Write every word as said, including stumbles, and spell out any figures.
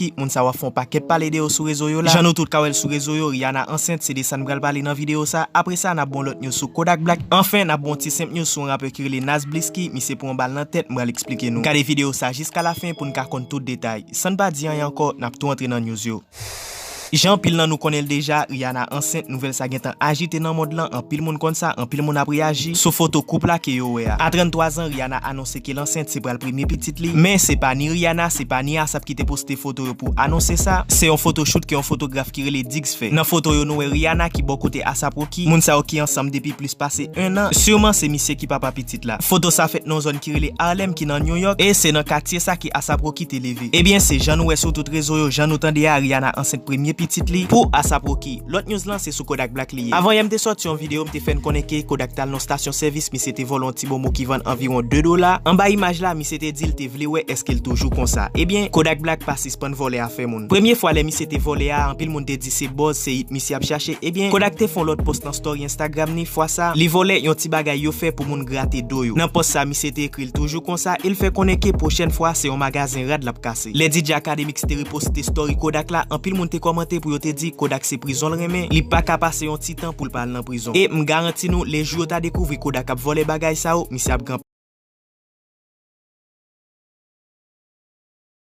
Ki moun sa w ap fè yon pakèt pale de yo sou rezo yo la. Jan nou tout ka wè l sou rezo yo, Rihanna ansent, se de sa n pral pale nan videyo sa. Apre sa, n ap bon lòt news sou Kodak Black. Anfen, n ap bon ti senp news sou yon rapè ki rele Nas Blisky. Misye pran yon bal nan tèt, m pral eksplike nou. Gade videyo sa jiska lafen pou n ka konn tout detay. San n pa di anyen ankò, n ap tou antre nan news yo. Jan anpil nan nou konnen l deja, Rihanna ansent, nouvèl sa gentan ajite nan mond lan, anpil moun konn sa, anpil moun ap reyaji sou foto koup la ke yo wè a. A tranntwa zan, Rihanna anonse ke l ansent, se pral premye pitit li, men se pa ni Rihanna, se pa ni ASAP ki te poste foto yo pou anonse sa, se yon photoshoot ke yon fotograf ki rele Diggs fè. Nan foto yo, nou wè Rihanna ki bò kote ASAP Rocky, moun sa yo ki ansanm depi plis pase en an, siman se misye ki papa pitit la. Foto sa fèt nan yon zòn ki rele Harlem ki nan New York, e se nan katye sa ke ASAP Rocky te leve. Ebyen, se jan nou wè sou tout rezo yo, jan nou tande a, Rihanna ansent premye pitit li pou ASAP Rocky. Lòt news lan, se sou Kodak Black li ye. Avan yè, m te sòti yon videyo, m te fè n konnen ke Kodak t al nan stasyon sèvis, misye te vòlè yon ti bonbon ki vann anviwon de dola. Anba imaj la, misye te di l te vle wè èske l toujou konsa. Ebyen, Kodak Black pa sispann vòlè afè moun. Premye fwa lè misye te vòlè a, anpil moun te di se buzz, se hit misye ap chache. Ebyen, Kodak te fè yon lòt post nan story Instagram ni, fwa sa, li vòlè yon ti bagay yo fè pou moun grate do yo. Nan post sa, misye te ekri l toujou konsa, e l fè konnen ke pwochèn fwa, se yon magazen rad l ap kase. Lè D J Akademiks te reposte story Kodak la, anpil moun te kòmante pou yo te di Kodak se prizon l renmen, li pa ka pase yon ti tan pou l pa al nan prizon. E m garanti nou, lè jou yo ta dekouvri Kodak ap vòlè bagay sa yo, misye ap gen